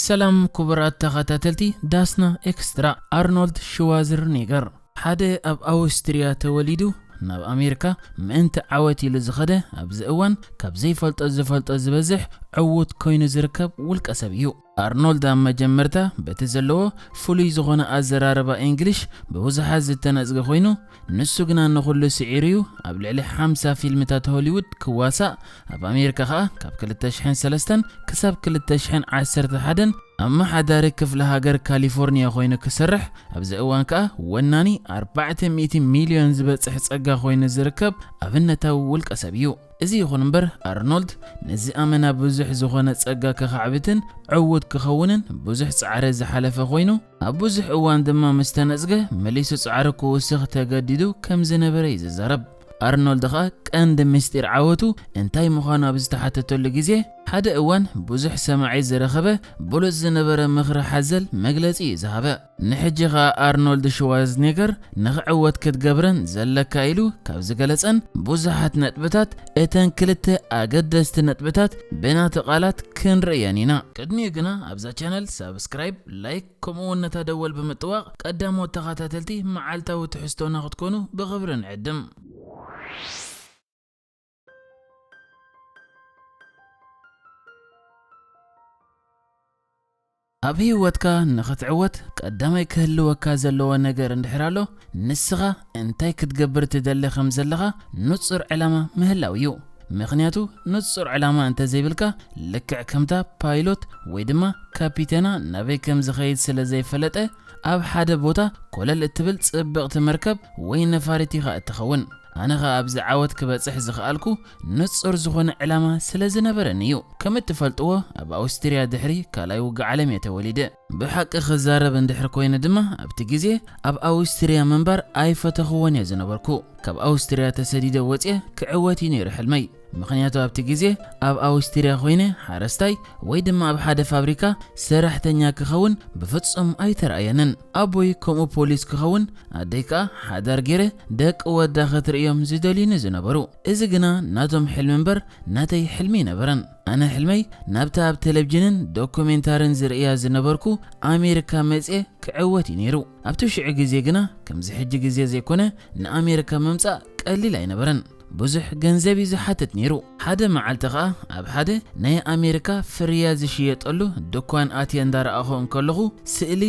ሰላም ክቡራት ተኸታተልቲ ዳስና ኤክስትራ። ኣርኖልድ ሽዋዝርኔገር ሓደ ኣብ ኣውስትርያ ተወሊዱ ናብ ኣሜሪካ ምእንቲ ዓወት ኢሉ ዝኸደ፣ ኣብዚ እዋን ካብ ዘይፈልጦ ዝፈልጦ ዝበዝሕ ዕዉት ኮይኑ ዝርከብ ውልቀ ሰብ እዩ። ኣርኖልድ ኣብ መጀመርታ በቲ ዘለዎ ፍሉይ ዝኾነ ኣዘራርባ እንግሊሽ ብብዙሓት ዝተነጽገ ኮይኑ፣ ንሱ ግና ንኹሉ ስዒሩ እዩ ኣብ ልዕሊ ሓምሳ ፊልምታት ሆሊውድ ክዋሳእ፣ ኣብ ኣሜሪካ ኸኣ ካብ ክልተ ሽሕን ሰለስተን ክሳብ ክልተ ሽሕን ዓሰርተ ሓደን ኣመሓዳሪ ክፍለ ሃገር ካሊፎርኒያ ኮይኑ ክሰርሕ፣ ኣብዚ እዋን ከኣ ወናኒ ኣርባዕተ ሚእቲ ሚልዮን ዝበጽሕ ጸጋ ኮይኑ ዝርከብ ኣብነታዊ ውልቀ ሰብ እዩ። እዚ ይኹን እምበር ኣርኖልድ ነዚ ኣመና ብዙሕ ዝኾነ ጸጋ ከኻዕብትን ዕዉት ክኸውንን ብዙሕ ጻዕሪ ዝሓለፈ ኮይኑ፣ ኣብ ብዙሕ እዋን ድማ ምስ ተነጽገ መሊሱ ጻዕሪ ክውስኽ ተገዲዱ ከም ዝነበረ እዩ ዝዛረብ። ኣርኖልድ ኸኣ ቀንዲ ምስጢር ዓወቱ እንታይ ምዃኑ ኣብ ዝተሓተተሉ ግዜ፣ ሓደ እዋን ብዙሕ ሰማዒ ዝረኸበ ብሉጽ ዝነበረ ምኽሪ ሓዘል መግለጺ እዩ ዝሃበ። ንሕጂ ኸኣ ኣርኖልድ ሽዋዝኔገር ንኽዕወት ክትገብረን ዘለካ ኢሉ ካብ ዝገለጸን ብዙሓት ነጥብታት፣ እተን ክልተ ኣገደስቲ ነጥብታት ብናቱ ቃላት ክንርእየን ኢና። ቅድሚኡ ግና ኣብዛ ቻነል ሳብስክራይብ፣ ላይክ፣ ከምኡ እውን ነታ ደወል ብምጥዋቕ ቀዳሞት ተኸታተልቲ መዓልታዊ ትሕዝቶና ክትኮኑ ብኽብሪ ንዕድም። ኣብ ህይወትካ ንኽትዕወት ቀዳማይ ክህልወካ ዘለዎ ነገር እንድሕር ኣሎ፣ ንስኻ እንታይ ክትገብር ትደሊ ከም ዘለኻ ንጹር ዕላማ ምህላው እዩ። ምኽንያቱ ንጹር ዕላማ እንተዘይብልካ፣ ልክዕ ከምታ ፓይሎት ወይ ድማ ካፒቴና ናበይ ከም ዝኸይድ ስለ ዘይፈለጠ፣ ኣብ ሓደ ቦታ ኮለል እትብል ጽብቕቲ መርከብ ወይ ነፋሪት ኢኻ እትኸውን። ኣነ ኸኣ ኣብዚ ዓወት ክበጽሕ ዝኸኣልኩ ንጹር ዝኾነ ዕላማ ስለ ዝነበረኒ እዩ። ከም እትፈልጥዎ፣ ኣብ ኣውስትርያ ድሕሪ ካልኣይ ውግእ ዓለም እየ ተወሊደ። ብሓቂ ክዛረብ እንድሕር ኮይነ ድማ፣ ኣብቲ ግዜ ኣብ ኣውስትርያ ምንባር ኣይፈተኽዎን እየ ዝነበርኩ። ካብ ኣውስትርያ ተሰዲደ ወጽየ ክዕወት እዩ ነይሩ ሕልመይ። ምኽንያቱ ኣብቲ ግዜ ኣብ ኣውስትርያ ኮይነ ሓረስታይ ወይ ድማ ኣብ ሓደ ፋብሪካ ሰራሕተኛ ክኸውን ብፍጹም ኣይተራእየንን። ኣቦይ ከምኡ ፖሊስ ክኸውን፣ ኣደይ ከኣ ሓዳር ገይረ ደቂ ወዳ ክትርእዮም ዝደልዩኒ ዝነበሩ። እዚ ግና ናቶም ሕልሚ እምበር ናተይ ሕልሚ ኣይነበረን። ኣነ ሕልመይ ናብታ ኣብ ቴሌቪዥንን ዶኩሜንታርን ዝርእያ ዝነበርኩ ኣሜሪካ መጽየ ክዕወት እዩ ነይሩ። ኣብቲ ሽዑ ግዜ ግና ከምዚ ሕጂ ግዜ ዘይኮነ ንኣሜሪካ ምምጻእ ቀሊል ኣይነበረን። ብዙሕ ገንዘብ እዩ ዝሓትት ነይሩ። ሓደ መዓልቲ ኸኣ ኣብ ሓደ ናይ ኣሜሪካ ፍርያት ዝሽየጠሉ ድኳን ኣትየ እንዳረኣኹ እንከለኹ፣ ስእሊ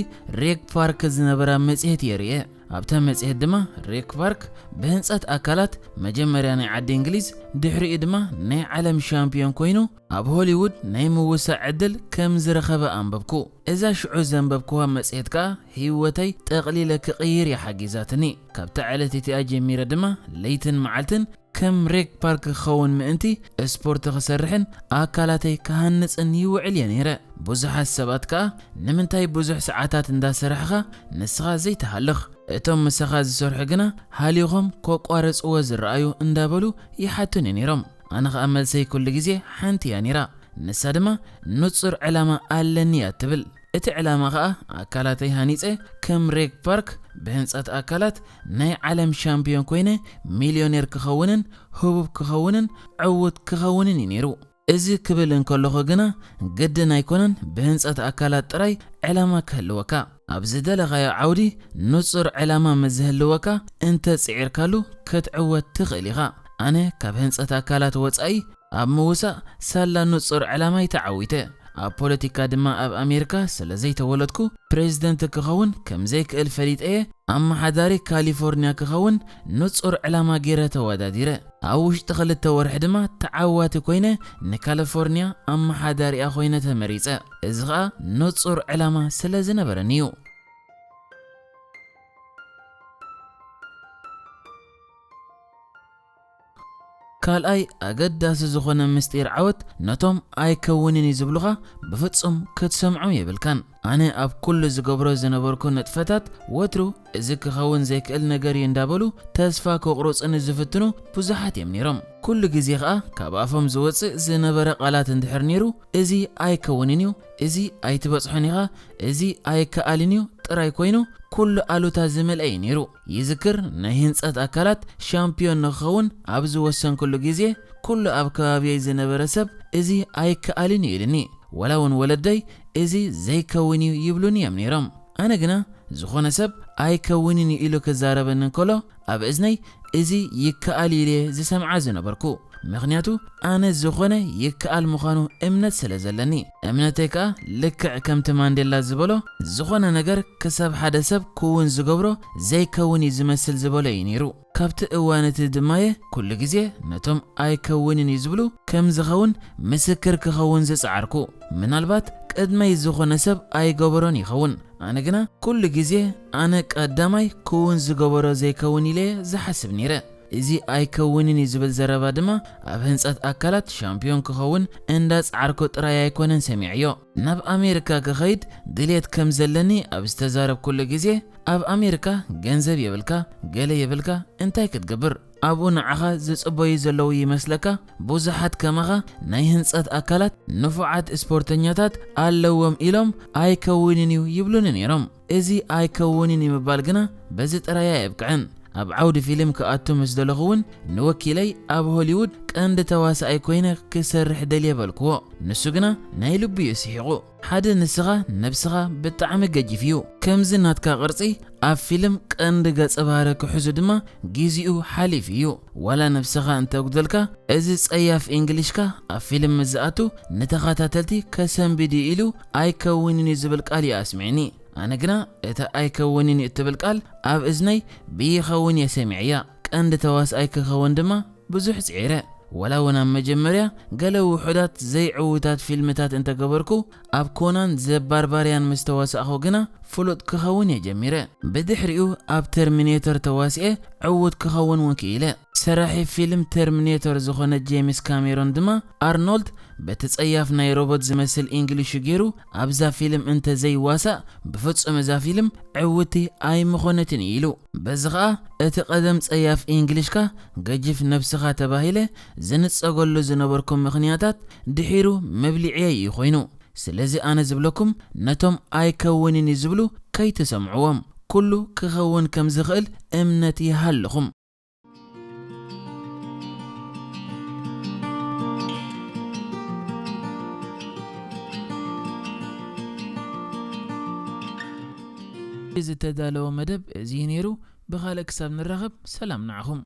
ሬክ ፓርክ ዝነበራ መጽሔት እየ ርእየ። ኣብታ መጽሔት ድማ ሬክ ፓርክ ብህንጸት ኣካላት መጀመርያ ናይ ዓዲ እንግሊዝ፣ ድሕሪኡ ድማ ናይ ዓለም ሻምፒዮን ኮይኑ ኣብ ሆሊውድ ናይ ምውሳእ ዕድል ከም ዝረኸበ ኣንበብኩ። እዛ ሽዑ ዘንበብክዋ መጽሔት ከኣ ህይወተይ ጠቕሊለ ክቕይር እያ ሓጊዛትኒ። ካብታ ዕለት እቲኣ ጀሚረ ድማ ለይትን መዓልትን ከም ሬክ ፓርክ ክኸውን ምእንቲ ስፖርት ክሰርሕን ኣካላተይ ክሃንጽን ይውዕል እየ ነይረ። ብዙሓት ሰባት ከኣ፣ "ንምንታይ ብዙሕ ሰዓታት እንዳሰራሕኻ ንስኻ ዘይትሃልኽ? እቶም ምሳኻ ዝሰርሑ ግና ሃሊኾም ከቋርጽዎ ዝረኣዩ" እንዳበሉ ይሓቱኒ ነይሮም። ኣነ ኸኣ መልሰይ ኩሉ ግዜ ሓንቲ እያ ነይራ። ንሳ ድማ፣ "ንጹር ዕላማ ኣለኒ" እያ ትብል። እቲ ዕላማ ኸኣ ኣካላተይ ሃኒጸ ከም ሬክ ፓርክ ብህንጸት ኣካላት ናይ ዓለም ሻምፒዮን ኮይነ ሚልዮኔር ክኸውንን ህቡብ ክኸውንን ዕዉት ክኸውንን እዩ ነይሩ። እዚ ክብል እንከለኹ ግና ግድን ኣይኮነን ብህንጸት ኣካላት ጥራይ ዕላማ ክህልወካ። ኣብ ዝደለኻዮ ዓውዲ ንጹር ዕላማ ምስ ዝህልወካ እንተ ጽዒርካሉ ክትዕወት ትኽእል ኢኻ። ኣነ ካብ ህንጸት ኣካላት ወጻኢ ኣብ ምውሳእ ሳላ ንጹር ዕላማይ ተዓዊተ። ኣብ ፖለቲካ ድማ ኣብ ኣሜሪካ ስለ ዘይተወለድኩ ፕሬዝደንት ክኸውን ከም ዘይክእል ፈሊጠ እየ ኣመሓዳሪ ካሊፎርኒያ ክኸውን ንጹር ዕላማ ገይረ ተወዳዲረ። ኣብ ውሽጢ ክልተ ወርሒ ድማ ተዓዋቲ ኮይነ ንካሊፎርኒያ ኣመሓዳሪኣ ኮይነ ተመሪጸ። እዚ ኸኣ ንጹር ዕላማ ስለ ዝነበረኒ እዩ። ካልኣይ ኣገዳሲ ዝኾነ ምስጢር ዓወት፣ ነቶም ኣይከውንን እዩ ዝብሉኻ ብፍጹም ክትሰምዖም የብልካን። ኣነ ኣብ ኩሉ ዝገብሮ ዝነበርኩ ንጥፈታት ወትሩ እዚ ክኸውን ዘይክእል ነገር እዩ እንዳበሉ ተስፋ ከቑርጹኒ ዝፍትኑ ብዙሓት እዮም ነይሮም። ኩሉ ግዜ ኸኣ ካብ ኣፎም ዝወጽእ ዝነበረ ቃላት እንድሕር ነይሩ፣ "እዚ ኣይከውንን እዩ፣ እዚ ኣይትበጽሖን ኢኻ፣ እዚ ኣይከኣልን እዩ" ጥራይ ኮይኑ፣ ኩሉ ኣሉታ ዝመልአ እዩ ነይሩ። ይዝክር፣ ናይ ህንጸት ኣካላት ሻምፒዮን ንክኸውን ኣብ ዝወሰንኩሉ ግዜ፣ ኩሉ ኣብ ከባቢየይ ዝነበረ ሰብ፣ "እዚ ኣይከኣልን እዩ" ኢሉኒ። ወላ እውን ወለደይ እዚ ዘይከውን እዩ ይብሉኒ እዮም ነይሮም። ኣነ ግና ዝኾነ ሰብ ኣይከውንን እዩ ኢሉ ክዛረበኒ እንከሎ ኣብ እዝነይ እዚ ይከኣል ኢለ ዝሰምዓ ዝነበርኩ። ምኽንያቱ ኣነ ዝኾነ ይከኣል ምዃኑ እምነት ስለ ዘለኒ። እምነተይ ከኣ ልክዕ ከምቲ ማንዴላ ዝበሎ ዝኾነ ነገር ክሳብ ሓደ ሰብ ክውን ዝገብሮ ዘይከውን እዩ ዝመስል ዝበሎ እዩ ነይሩ። ካብቲ እዋን እቲ ድማየ ኩሉ ግዜ ነቶም ኣይከውንን እዩ ዝብሉ ከም ዝኸውን ምስክር ክኸውን ዝጸዓርኩ። ምናልባት ቅድመይ ዝኾነ ሰብ ኣይገበሮን ይኸውን። ኣነ ግና ኩሉ ግዜ ኣነ ቀዳማይ ክውን ዝገበሮ ዘይከውን ኢለ ዝሓስብ ነይረ። እዚ ኣይከውንን እዩ ዝብል ዘረባ ድማ ኣብ ህንጸት ኣካላት ሻምፒዮን ክኸውን እንዳ ጻዕርኩ ጥራይ ኣይኮነን ሰሚዐዮ። ናብ ኣሜሪካ ክኸይድ ድሌት ከም ዘለኒ ኣብ ዝተዛረብኩሉ ግዜ ኣብ ኣሜሪካ ገንዘብ የብልካ፣ ገለ የብልካ፣ እንታይ ክትገብር? ኣብኡ ንዓኻ ዝጽበዩ ዘለዉ ይመስለካ? ብዙሓት ከማኻ ናይ ህንጸት ኣካላት ንፉዓት ስፖርተኛታት ኣለዎም ኢሎም ኣይከውንን እዩ ይብሉኒ ነይሮም። እዚ ኣይከውንን እዩ ምባል ግና በዚ ጥራይ ኣየብቅዕን። ኣብ ዓውዲ ፊልም ክኣቱ ምስ ደለኹ እውን ንወኪለይ ኣብ ሆሊውድ ቀንዲ ተዋሳኣይ ኮይነ ክሰርሕ ደልየ በልክዎ። ንሱ ግና ናይ ልቡ እዩ ስሒቑ። ሓደ ንስኻ ነብስኻ ብጣዕሚ ገጂፍ እዩ። ከምዚ ናትካ ቅርጺ ኣብ ፊልም ቀንዲ ገጸ ባህሪ ክሕዙ ድማ ግዜኡ ሓሊፉ እዩ። ዋላ ነብስኻ እንተጉደልካ፣ እዚ ጸያፍ እንግሊሽካ ኣብ ፊልም ምስ ዝኣቱ ንተኸታተልቲ ከሰንብድ እዩ ኢሉ ኣይከውንን እዩ ዝብል ቃል እዩ ኣስሚዕኒ። ኣነ ግና እታ ኣይከውንን እዩ እትብል ቃል ኣብ እዝነይ ብይኸውን እየ ሰሚዐያ። ቀንዲ ተዋስኣይ ክኸውን ድማ ብዙሕ ጽዒረ። ወላ እውን ኣብ መጀመርያ ገለ ውሑዳት ዘይዕዉታት ፊልምታት እንተገበርኩ፣ ኣብ ኮናን ዘ ባርባርያን ምስ ተዋሳእኹ ግና ፍሉጥ ክኸውን እየ ጀሚረ። ብድሕሪኡ ኣብ ተርሚኔተር ተዋሲኤ ዕዉት ክኸውን እውን ክኢለ። ሰራሒ ፊልም ተርሚኔተር ዝኾነ ጄምስ ካሜሮን ድማ ኣርኖልድ በቲ ጸያፍ ናይ ሮቦት ዝመስል እንግሊሹ ገይሩ ኣብዛ ፊልም እንተ ዘይዋሳእ ብፍጹም እዛ ፊልም ዕውቲ ኣይምኾነትን እዩ ኢሉ። በዚ ኸኣ እቲ ቀደም ጸያፍ እንግሊሽካ ገጂፍ ነብስኻ ተባሂለ ዝንጸገሉ ዝነበርኩ ምኽንያታት ድሒሩ መብሊዐይ እዩ ኮይኑ። ስለዚ ኣነ ዝብለኩም ነቶም ኣይከውንን እዩ ዝብሉ ከይትሰምዕዎም። ኩሉ ክኸውን ከም ዝኽእል እምነት ይሃልኹም። ዝተዳለወ መደብ እዚ እዩ ነይሩ። ብኻልእ ክሳብ ንራኸብ ሰላም ንዓኹም።